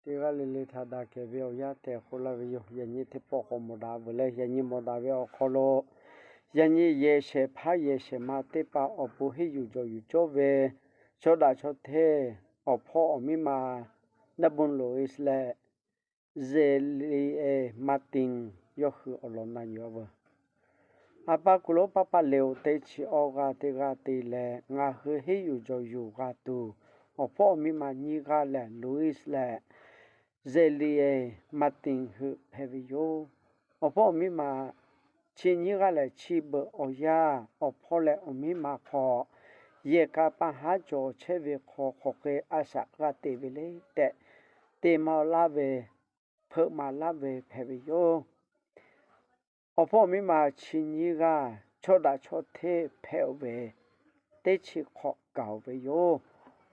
Teˇ g'aˇ le le htaꞈ daꞈ kehˬ ve awˬ yanˇ tehꞈ k'oˆ laˇ ve yoˬ. Yaꞈ nyi teˇ pawˆ k'awꞈ mawˬ daꞈ veuˬ leh, yaꞈ nyi mawˬ daꞈ ve awˬ hk'aw lo, yaꞈ nyi yehˬ shehˍ hpaˇ yehˬ shehˍ ma teˇ hpaˍ awˬ pon henˇ yuˬ jawˬ yuˬ cawˇ ve chaw daꞈ chaw hteˇ awˬ hpawˇ awˬ miˇ ma Nabon Louis leh Zelie Martin yawˇ hui awˬ lawn na yuˬ-a veuˬ. A pa kuˬ lonˉ paˇ paˆ Leo teˇ chi awˇ g'aˇ teˇ g'aˇ te leh, ngaˬ hui henˇ yuˬ jawˬ yuˬ g'a tuˬ, awˬ hpawˇ awˬ miˇ ma nyiˇ g'aˇ lehˬ, Louis leh Zelie Martin hui hpehꞈ ve yoˬ. Awˬ hpawˇ awˬ miˇ ma chi nyiˇ g'aˇ lehˬ, chi beuꞈ awˬ yanˇ awˬ hpawˇ leh awˬ miˇ ma hk'aw yehˬ k'a paˇ haˉ cawˬ chehˇ ve hk'aw hk'aˬ hk'e a shaꞈ g'a te ve le tehꞈ, te maˇ laˇ ve, hpeuꞈ maˍ laˇ ve hpehꞈ ve yoˬ. Awˬ hpawˇ awˬ miˇ ma chi nyiˇ g'aˇ chaw daꞈ chaw hteˇ hpehꞈ-oˬ ve teˇ chi hk'awꞈ gaˬ-oˬ ve yoˬ.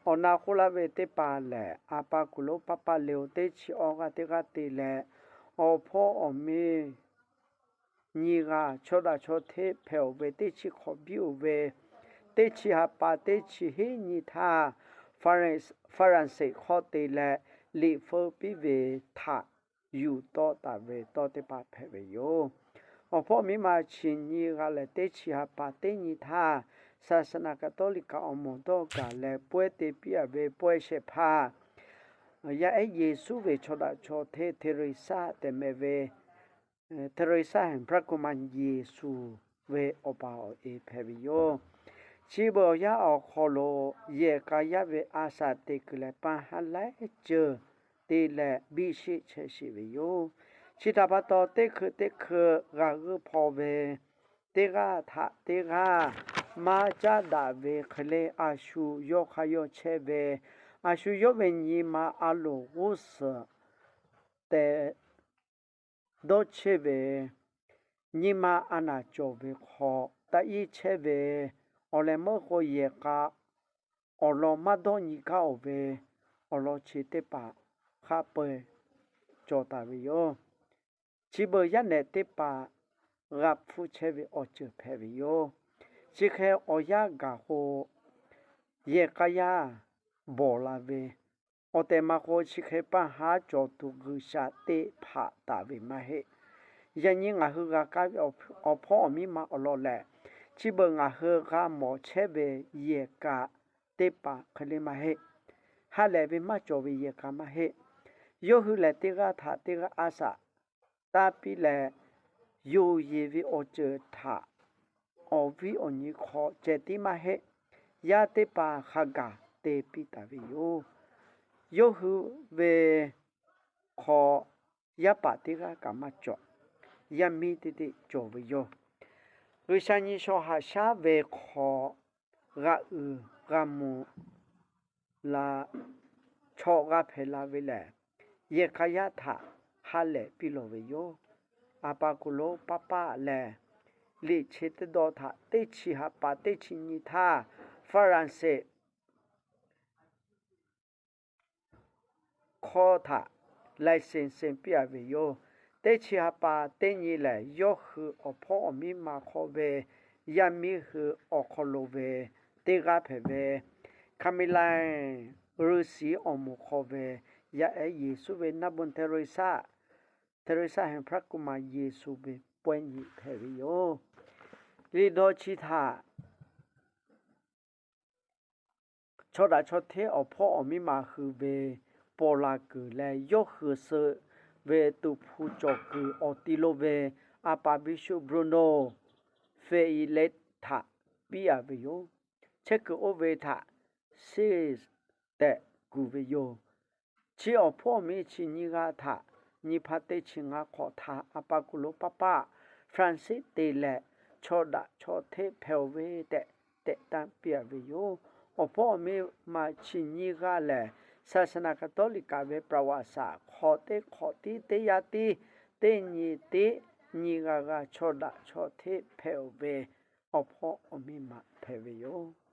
Awˬ na k'oˆ laˇ ve teˇ hpaˍ lehˬ, a pa kuˬ lonˉ paˇ paˆ Leo teˇ chi awˇ g'aˇ teˇ g'aˇ te leh, awˬ hpawˇ awˬ miˇ nyiˇ g'aˇ chaw daꞈ chaw hteˇ hpehꞈ-oˬ ve teˇ chi hk'awꞈ biˇ-oˬ ve, teˇ chi ha pa teˇ chi hiˉ nyi htaˇ, Faˍranˍseˍ hk'aw te leh liꞈ feu piˇ ve htaꞈ yuˬ tawˆ taˍ ve tawˇ teˇ hpaˍ hpehꞈ ve yoˬ. Awˬ hpawˇ miˇ ma chi nyiˇ g'aˇ lehˬ, teˇ chi ha pa teˇ nyi htaˇ, saˍsaˍnaˍ Kaˍtawˇliˍ kaꞈ awˬ moˍ dawˇ gaˬ leh pawehˇ te piˇ-a ve pawehˇ shehˍ hpaˇ yaˇ ehˉ Yeˍsuˆ ve chaw daꞈ chaw hteˇ Hteˇreˍsaˆ tehꞈ meh ve, Hteˇreˍsaˆ Hehˍ Hpaˇ Kuˬ ma Yeˍsuˆ ve awˬ pa awˬ e hpehꞈ ve yoˬ. Chi beuꞈ awˬ yanˇ awˬ hk'aw lo yehˬ k'a yaˇ ve a shaꞈ teꞈ kuiˬ leh paˇ haˉ laiˉ ceuˬ te leh biˇ sheˆ chehˇ sheˍ ve yoˬ. Chi htaꞈ pa taw, teˇ hkui teˇ hkui g'a g'euˆ hpaw ve, teˇ g'aˇ htaꞈ teˇ g'aˇ maˇ caˉ daꞈ ve hk'e le, a shu yawˇ hk'aˇ yawˇ chehˇ ve, a shu yawˇ ve nyi ma a loˍ g'uˇ suhˍ tehꞈ dawˇ cheˇ ve, nyi ma a naˬ cawˬ ve hk'aw taˇ iˉ chehˇ ve, awˬ lehˬ meuˇ k'o yehˬ k'a awˬ lawn maˇ dawˇ nyi kaˇ-oˬ ve awˬ lawn chi teˇ hpaˍ hk'a peu-eˬ cawˬ taˍ ve yoˬ. Chi beuꞈ yaˇ nehˬ teˇ hpaˍ g'a hpfuhˇ chehˇ ve awˬ ceuˬ hpehꞈ ve yoˬ. Chi hk'e awˬ yanˇ gaˬ k'o, yehˬ k'a yaˇ bawˬ la ve, awˬ tehˬ ma k'o, chi hk'e paˇ haˉ cawˬ tuˬ G'uiˬsha te hpaꞈ taˍ ve maˇ heˆ. Yaꞈ nyi ngaˬ hui g'a kaˇ ve awˬ hpawˇ awˬ miˇ ma awˬ lawn lehˬ, chi beuꞈ ngaˬ hui g'a mawˬ chehˇ ve yehˬ k'a teˇ hpaˍ hk'e le maˇ heˆ. Ha lehˬ ve maˇ cawˬ ve yehˬ k'a maˇ heˆ. Yawˇ hui lehˬ, teˇ g'aˇ htaꞈ teˇ g'aˇ a shaꞈ taˇ piˇ leh, yonˍ yeˬ ve awˬ ceuˬ htaꞈ awˬ viˉ awˬ nyi hk'aw ceh tiˉ maˇ heˆ, yaˇ teˇ hpaˍ hk'a gaˬ te piˇ taˍ ve yoˬ. Yawˇ hui ve hk'aw yaˇ paˍ teˇ g'aˇ kaꞈ maˇ cawˬ, yaˇ miˇ teˇ teˇ cawˬ ve yoˬ. G'uiˬsha nyi shaw haꞈ shaˉ ve hk'aw g'a uiˍ g'a mvuh la, chaw g'a hpehꞈ la ve lehˬ, yehˬ k'a yaˇ htaꞈ ha lehˬ piˇ lawˬ ve yoˬ. A pa kuˬ lonˉ paˇ paˆ lehˬ, liꞈ chi teˇ dawˇ htaꞈ teˇ chi ha pa teˇ chi nyi htaˇ, Faˍranˍseˍ hkawˇ htaꞈ license piˇ-a ve yoˬ. Teˇ chi ha pa teˇ nyi lehˬ, yawˇ hui awˬ hpawˇ awˬ miˇ ma hk'aw ve yaˇ miˇ hui awˬ hk'aw lo ve teˇ g'aˇ hpehꞈ ve, Carmelite ruiˇ shiˍ awˬ moˍ hk'aw ve yaˇ ehˉ Yeˍsuˆ ve naˇ bon Hteˇreˍsaˆ, Hteˇreˍsaˆ Hehˍ Hpaˇ Kuˬ ma Yeˍsuˆ ve pawehˇ nyi hpehꞈ ve yoˬ. Liꞈ dawˇ chi htaꞈ chaw daꞈ chaw hteˇ awˬ hpawˇ awˬ miˇ ma hui ve paw la kuiˬ leh, yawˇ hui suh ve tuˍ hpu cawˬ kuiˬ awˬ ti lo ve a pa Bishop Bruno Feuillade htaꞈ piˇ-a ve yoˬ. Chehˇ kuiˬ oˇ ve htaꞈ Six tehꞈ kuˬ ve yoˬ. Chi awˬ hpawˇ awˬ miˇ chi nyiˇ g'aˇ htaꞈ nyi hpaˇ teˇ chi ngaˇ hk'awꞈ htaꞈ a pa kuˬ lonˉ paˇ paˆ Faˍranˍsiˆ te leh, chaw daꞈ chaw hteˇ hpehꞈ-oˬ ve tehꞈ tehꞈ tanˇ piˇ-a ve yoˬ. Awˬ hpawˇ awˬ miˇ ma chi nyiˇ g'aˇ lehˬ, saˍsaˍnaˍ Kaˍtawˇliˍ kaꞈ ve ประวัติศาสตร์ hk'aw teˇ hk'awꞈ tiˉ teˇ yanˇ tiˉ teˇ nyi tiˉ nyi g'a g'a chaw daꞈ chaw hteˇ hpehꞈ-oˬ ve awˬ hpawˇ awˬ miˇ ma hpehꞈ ve yoˬ.